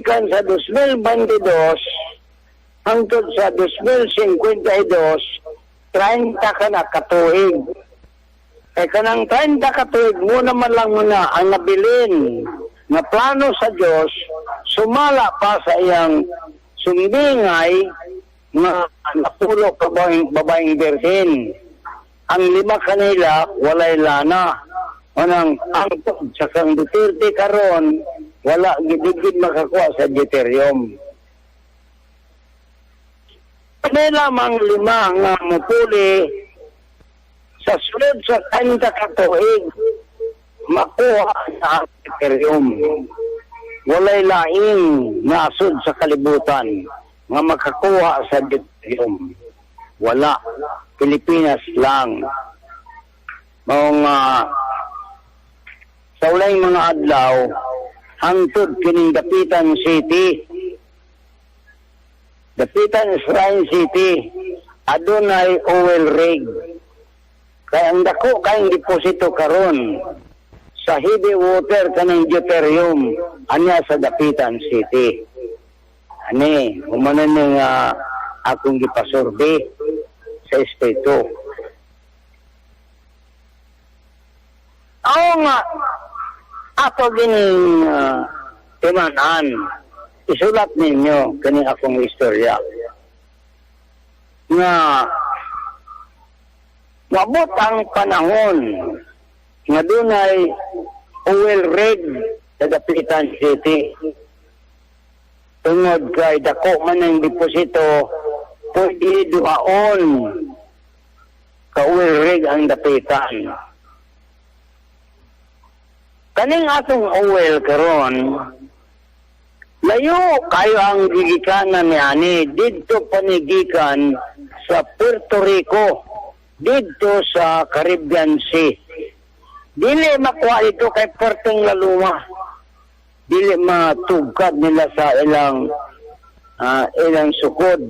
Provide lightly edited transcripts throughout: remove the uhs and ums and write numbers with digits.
Gikan sa 2022 hangtod sa 2052, 30 ka na katuig. Kay kanang 30 katuig mo naman lang muna ang nabilin nga plano sa Dios, sumala pa sa iyang sumbingay nga napulo ka babaeng birhen. Ang lima kanila walay lana. Anang angkod sa kang Duterte karon, wala gid makakuha sa deuterium. Kanila mang lima nga mupuli sa sulod sa 30 ka tuig, makuha sa deuterium. Walay laing nasod sa kalibutan nga makakuha sa deuterium. Wala. Pilipinas lang. Mao nga sa ulay mga adlaw hangtod kining Dapitan City, Dapitan Shrine City, adunay oil rig. Kay ang dako kayong deposito karon sa heavy water kaning deuterium anya sa Dapitan City. Ani, humanan ni nga akong gipasurvey sa espiritu. Oo nga, ato gining timan-an. Isulat ninyo kani akong istorya. Nga mabot ang panahon nga dunay oil rig sa Dapitan City. Tungod kay dako man ang deposito, pwede duhaon ka oil rig ang Dapitan. Kaning atong oil karon, layo kayo ang gigikanan ni ani didto panigikan sa Puerto Rico, didto sa Caribbean Sea. Dili makuha ito kay Puertong Laluma. Dili matugkad nila sa ilang sukod.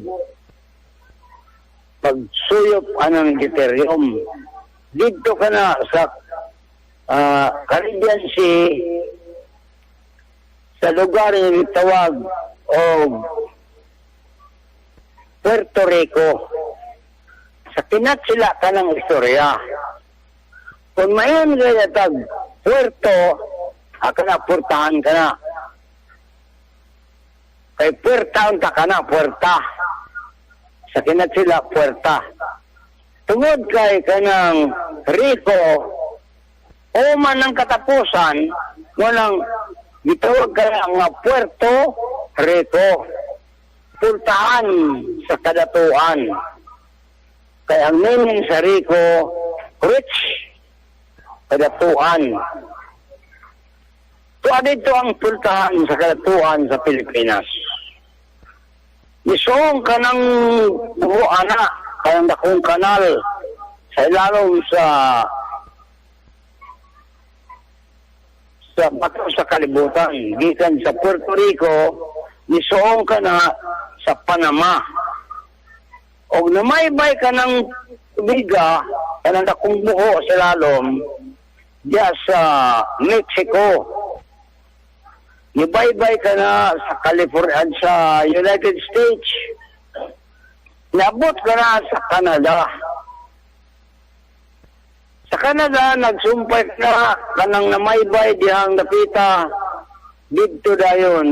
Pagsuyop anang deuterium. Didto ka na sa Caribbean Sea, sa lugar nga gitawag og Puerto Rico. Sa kinat sila kanang istorya. Kung mayon gaya tag Puerto, kana purtahan ka na. Kay puerta unta ka na, puerta. Sa kinat sila, puerta. Tungod kay kanang Rico, o man ang katapusan, walang gitawag ka na nga Puerto Rico. Pultahan sa kadatuan. Kay ang meaning sa Rico, rich, kadatuan. So, dito ang pultahan sa kadatuan sa Pilipinas. Isuong ka ng buo ana, kanang dakong kanal sa ilalom sa bato sa kalibutan. Gikan sa Puerto Rico, nisuong ka na sa Panama. Og namaybay ka ng tubiga, kanang dakong buho sa lalom, diya sa Mexico. Nibaybay ka na sa California, sa United States. Naabot ka na sa Canada. Sa Canada, nagsumpay ka na kanang namaybay dihang dapita didto dayon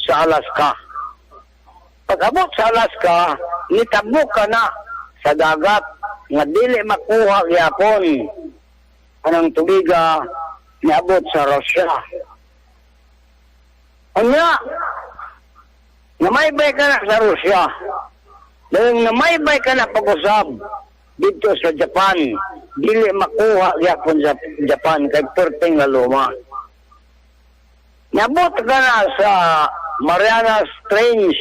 sa Alaska. Pag-abot sa Alaska, nitabok ka na sa dagat nga dili makuha gyapon kanang tubiga, niabot sa Russia. Unya, namaybay ka na sa Russia. Dahil namaybay ka na pag-usab dito sa Japan, dili makuha gyapon sa Japan kay perting laluma. Nabot ka na sa Marianas Trench.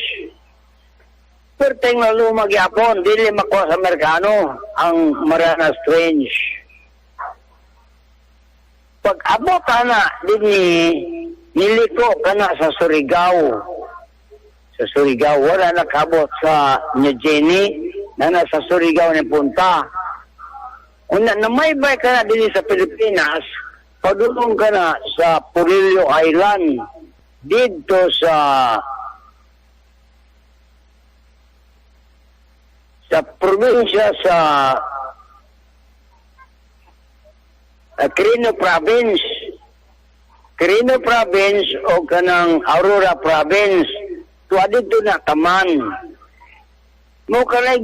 Perting laluma gyapon, dili makuha sa Amerikano ang Marianas Trench. Pag abot ka na dinhi, niliko ka na sa Surigao. Sa Surigao, wala nakabot sa New Guinea, na nasa Surigao ni punta. Una, namaybay ka na dinhi sa Pilipinas, padulong ka na sa Polillo Island. Didto sa probinsya sa Quirino Province. Quirino Province o kanang Aurora Province. Tuwa dito na taman. Mo kanay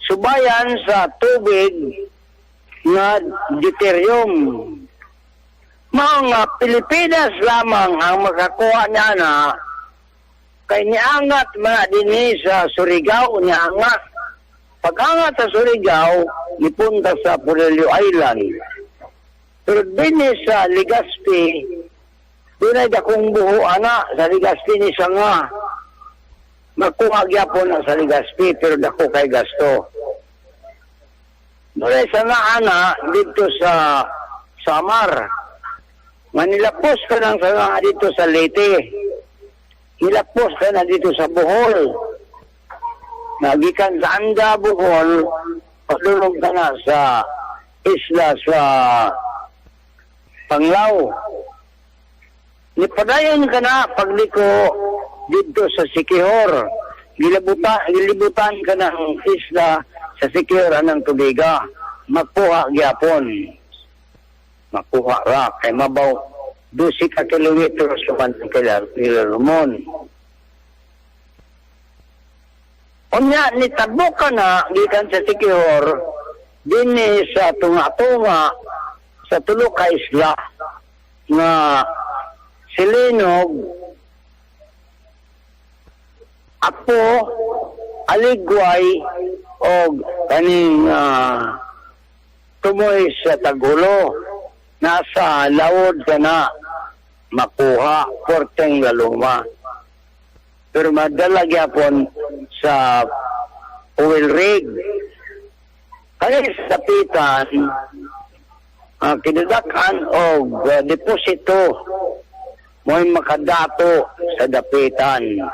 subayan sa tubig nga deuterium. Mga Pilipinas lamang ang makakuha niya na kay niangat mga dinhi sa Surigao, niangat. Pag-angat sa Surigao, nipunta sa Polillo Island. Pero dinhi sa Legazpi, dunay dakong buho ana sa Legazpi ni nga. Makuha gyapon na sa Legazpi pero dako kay gasto. Dunay sa nga ana dito sa Samar. Manilapos ka ng sanga dito sa Leyte. Nilapos ka na dito sa Bohol. Nagikan sa Anda, Bohol, padulong ka na sa isla sa Panglao. Nipadayon ka na pagliko dito sa Sikihor. Gilibutan ka ng isla sa Sikihor anang tubiga. Makuha gyapon. Makuha ra kay mabaw 12 ka kilometro sa kilalumon. Unya ni tagbo ka na gikan sa Sikihor dinhi sa tunga-tunga sa tulo ka isla nga Silinog, Apo, Aligway og kaning tumoy sa Tagulo. Nasa lawod ka na makuha porteng laluma. Pero madala gyapon sa oil rig. Kaya sa dapitan, kinidakan og deposito mo'y makadato sa dapitan.